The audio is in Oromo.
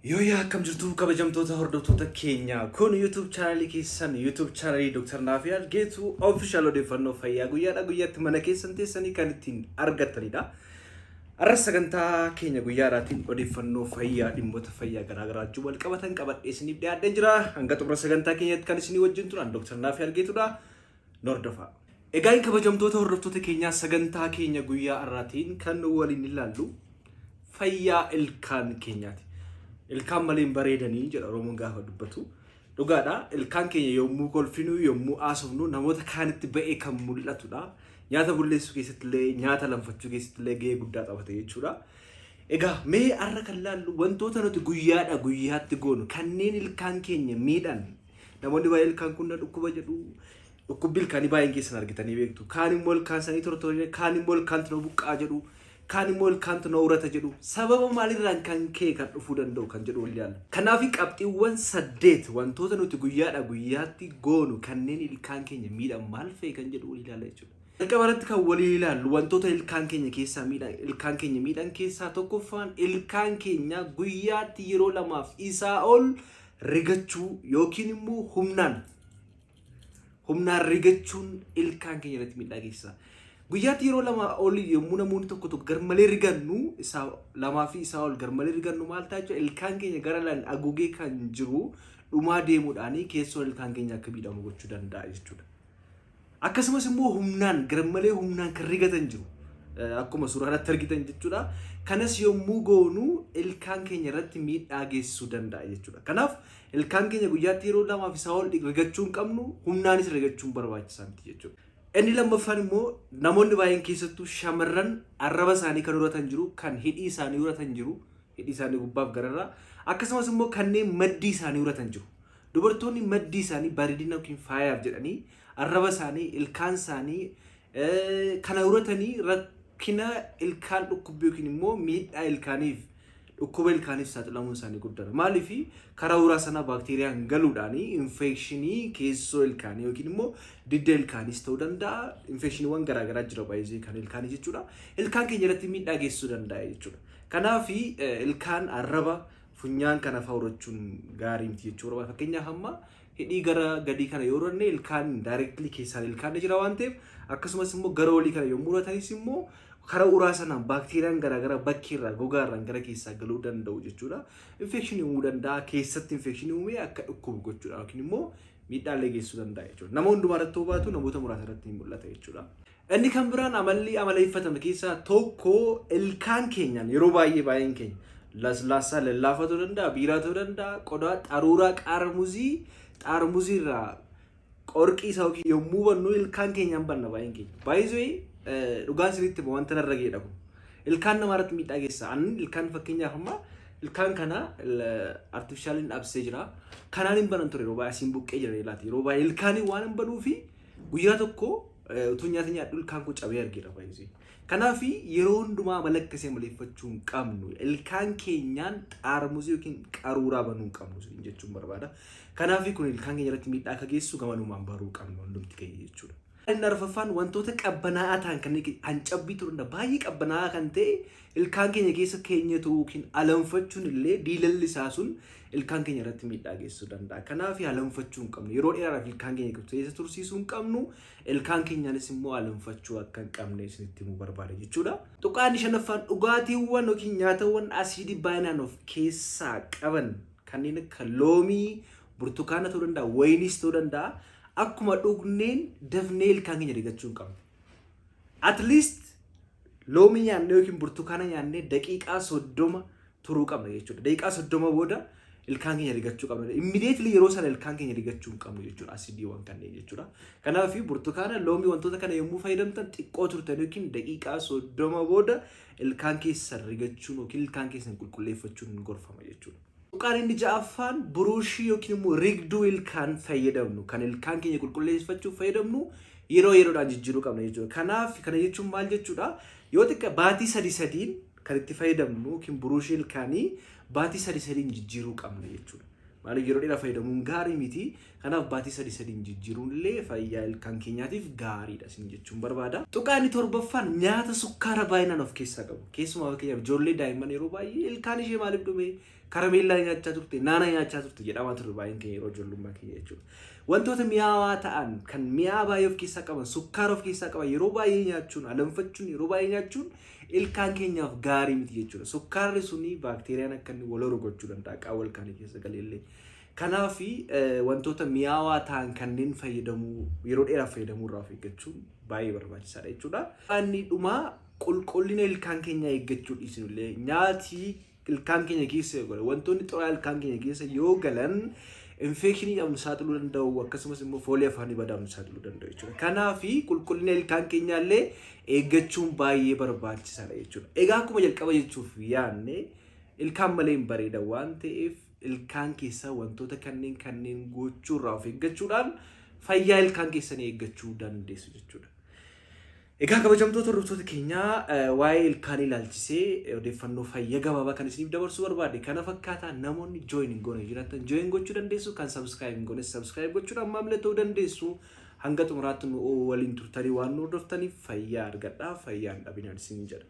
Yooyyaa, akkam jirtu kabajamtoota hordoftoota keenya? Kun YouTube chaanalii keessan, YouTube chaanalii Dr. Naafiyaad Geetuu Official, odeeffannoo fayyaa guyyaadha guyyaatti mana keessan teessanii kan ittiin argattanidha. Har'a sagantaa keenya guyyaadhaatiin odeeffannoo fayyaa dhimmoota fayyaa garaagaraa wajjin wal qabatan qabadhee isiniif dhiyaadhee jira. Hanga xumura sagantaa keenyatti kan isinii wajjin turan Dr. Naafiyaad Geetuudha. Hordofaa. Egaa kabajamtoota hordoftoota keenyaa, sagantaa keenya guyyaa har'aatiin kan nu waliin ilaallu fayyaa ilkaan keenyaati. Ilkaan malee hin bareedanii jedha Oromoon gaafa dubbatu. Dhugaadha. Ilkaan keenya yommuu kolfinu, yommuu haasofnu namoota kaanitti ba'ee kan mul'atudha. Nyaata bulleessuu keessatti illee, nyaata lamfachuu keessatti illee gahee guddaa taphata jechuudha. Egaa mee har'a kan laallu wantoota nuti guyyaadha guyyaatti goonu kanneen ilkaan keenya miidhan. Namoonni baay'ee ilkaan kun na dhukkuba jedhu. Dhukkubbi ilkaanii baay'een keessan argitanii beektu. Kaan immoo ilkaan isaanii tortoree, kaan immoo ilkaantu na buqqaa jedhu, kaan immoo ilkaantu na urata jedhu. Sababa maalirraan kan ka'e kan dhufuu danda'u kan jedhu wal ilaalla. Kanaaf qabxiiwwan 8 wantoota nuti guyyaadha guyyaatti goonu kanneen ilkaan keenya miidhan maal fa'i kan jedhu wal ilaalla jechuudha. Jalqaba irratti kan waliin ilaallu wantoota ilkaan keenya keessaa miidhan, ilkaan keenya miidhan keessaa tokkoffaan ilkaan keenya guyyaatti yeroo lamaaf isaa ol rigachuu yookiin immoo humnaan rigachuun ilkaan keenya irratti miidhaa geessisa. Guyyaatti yeroo lama ol yommuu namoonni tokko tokko garmalee rigannu, isaa lamaa fi isaa ol garmalee rigannu, maal ta'a jechuudha? Ilkaan keenya gara laan haguugee kan jiru dhumaa deemuudhaan keessoon ilkaan keenya akka miidhamu gochuu danda'a jechuudha. Akkasumas immoo humnaan garmalee humnaan kan rigatan jiru. Akkuma suuraa irratti argitan jechuudha. Kanas yommuu goonu ilkaan keenya irratti miidhaa geessisuu danda'a jechuudha. Kanaaf ilkaan keenya guyyaatti yeroo lamaaf isaa ol rigachuu hin qabnu, humnaanis rigachuun barbaachisaa miti jechuudha. Inni lammaffaan immoo namoonni baay'een, keessattuu shamarran, arraba isaanii kan uratan jiru, kan hidhii isaanii uratan jiru, hidhii isaanii gubbaaf gararraa, akkasumas immoo kanneen maddii isaanii uratan jiru. Dubartoonni maddii isaanii bareedina yookiin faayaaf jedhanii arraba isaanii, ilkaan isaanii kana uratanii rakkina ilkaan dhukkubbii yookiin immoo miidhaa ilkaaniif, dhukkuba ilkaaniif saaxilamuun isaanii guddaadha. Maaliif? Karaa uraa sanaa baakteeriyaan galuudhaan infekshinii keessoo ilkaanii yookiin immoo didda ilkaaniis ta'uu danda'a. Infekshiniiwwan garaagaraa jira baay'ee kan ilkaanii jechuudha. Ilkaan keenya irratti miidhaa geessisuu danda'a jechuudha. Kanaaf ilkaan, arraba, funyaan kana fa'aa urachuun gaarii miti jechuudha. Fakkeenyaaf amma hidhii gara gadii kana yoo uranne ilkaan directly keessaan ilkaan jira waan ta'eef, akkasumas immoo gara olii kana yommuu uratanis immoo karaa uraa sanaan baakteeriyaan garaagaraa bakkeerraa, gogaarraan gara keessaa galuu danda'u jechuudha. Infekshinii uumuu danda'a. Keessatti infekshinii uumee akka dhukkubu gochuudha yookiin immoo miidhaallee geessisuu danda'a jechuudha. Nama hundumaa irratti baatu namoota muraasa irratti ni mul'ata jechuudha. Inni kan biraan amalli amaleeffatame keessaa tokko ilkaan keenyaan yeroo baay'ee baay'een keenya laslaassaa lallaafaa ta'uu danda'a, biiraa ta'uu danda'a, qodaa xaruuraa xaarmuzii xaarmuzii irraa qorqii isaa yookiin yommuu bannu ilkaan keenyaan banna baay'een keenya. Baay'ee dhugaan sirriitti wanta narra ga'edha kun. Ilkaan namaa irratti miidhaa geessisa. Ani ilkaan, fakkeenyaaf amma ilkaan kana artificialiin dhaabsisee jira. Kanaan hin banan ture, yeroo baay'ee asiin buqqee jira laata. Yeroo baay'ee ilkaanii waan hin banuu fi guyyaa tokko utuu nyaata nyaadhu ilkaan koo cabee argeera baay'ee. Kanaaf yeroo hundumaa amala akkasii amaleeffachuu hin qabnu. Ilkaan keenyaan xaarmuzii yookiin qaruuraa banuu hin qabnu jechuun barbaada. Kanaaf kun ilkaan keenya irratti miidhaa akka geessu gamanumaan baruu qabnu hundumti keenya jechuudha. Inni arfaffaan wantoota qabbanaa'aa ta'an kanneen hancabbii turuu danda'a. Baay'ee qabbanaa'aa kan ta'e ilkaan keenya keessa keenyatu yookiin alanfachuun illee diilalli isaa sun ilkaan keenya irratti miidhaa geessisuu danda'a. Kanaaf alanfachuu hin qabnu. Yeroo dheeraadhaaf ilkaan keenya keessa tursiisuu hin qabnu. Ilkaan keenyaanis immoo alanfachuu akka hin qabne isinitti himuu barbaada jechuudha. Tuqaan shanaffaan dhugaatiiwwan yookiin nyaatawwan asiidii baay'inaan of keessaa qaban kanneen akka loomii, burtukaana ta'uu danda'a, wayiniis ta'uu danda'a. Akkuma dhugneen dafnee ilkaan keenya rigachuu hin qabnu. At least loomii nyaannee yookiin burtukaana nyaannee daqiiqaa 30 turuu qabna jechuudha. Daqiiqaa 30 booda ilkaan keenya rigachuu qabna. Immediately yeroo sana ilkaan keenya rigachuu hin qabnu jechuudha. Asiidiiwwan kanneen jechuudha. Kanaaf burtukaana, loomii, wantoota kana yommuu fayyadamtan xiqqoo turtan yookiin daqiiqaa 30 booda ilkaan keessan rigachuun yookiin ilkaan keessan qulqulleeffachuun gorfama jechuudha. Tuqaan inni ja'affaan buruushii yookiin immoo rigduu ilkaan fayyadamnu, kan ilkaan keenya qulqulleeffachuuf fayyadamnu, yeroo yeroodhaan jijjiiruu qabna jechuudha. Kanaaf kana jechuun maal jechuudha? Yoo xiqqa baatii sadi sadiin kan itti fayyadamnu yookiin buruushii ilkaanii baatii sadi sadiin jijjiiruu qabna jechuudha. Maaliif yeroo dheeraa fayyadamuun gaarii miti. Kanaaf baatii sadi sadiin jijjiiruun illee fayyaa ilkaan keenyaatiif gaariidha isin jechuun barbaada. Tuqaa inni torbaffaan nyaata sukkaara baay'inaan of keessaa qabu. Keessumaa fakkeenyaaf ijoollee daa'imman yeroo baay'ee ilkaan ishee maaliif dhume, karameellaa nyaachaa turte, naana nyaachaa turte jedhamaa turre baay'een keenya yeroo ijoollummaa keenya jechuudha. Wantoota mi'aawaa ta'an kan mi'aa baay'ee of keessaa qaban, sukkaara of keessaa qaban yeroo baay'ee nyaachuun, alanfachuun, yeroo baay'ee nyaachuun ilkaan keenyaaf gaarii miti jechuudha. Sukkaarri suni baakteeriyaan akka inni wal horu gochuu danda'a qaawwa ilkaanii keessa galeellee. Kanaaf wantoota mi'aawaa ta'an kanneen fayyadamuu, yeroo dheeraaf fayyadamuu irraa of eeggachuun baay'ee barbaachisaadha jechuudha. Inni dhumaa qulqullina ilkaan keenyaa eeggachuu dhiisnullee nyaati ilkaan keenya keessa yoo galan, wantoonni xuraa'aa ilkaan keenya keessa yoo galan, infeekshiniidhaaf nu saaxiluu danda'u, akkasumas immoo foolii afaanii badaaf nu saaxiluu danda'u jechuudha. Kanaaf qulqullina ilkaan keenyaa illee eeggachuun baay'ee barbaachisaadha jechuudha. Egaa akkuma jalqaba jechuuf yaadne, ilkaan malee hin bareedan waan ta'eef, ilkaan keessaa wantoota kanneen gochuurraa of eeggachuudhaan fayyaa ilkaan keessanii eeggachuu dandeessu jechuudha. Egaa kabajamtoota hordoftoota keenyaa, waa'ee ilkaanii ilaalchisee odeeffannoo fayyaa gabaabaa kan isiniif dabarsuu barbaade kana fakkaataa. Namoonni join hin goone jiraattan join gochuu dandeessu, kan subscribe hin goone subscribe gochuudhaan maamila ta'uu dandeessu. Hanga xumuraatti nu waliin turtanii waan nu hordoftaniif fayyaa argadhaa, fayyaan dhabinaan isin jedha.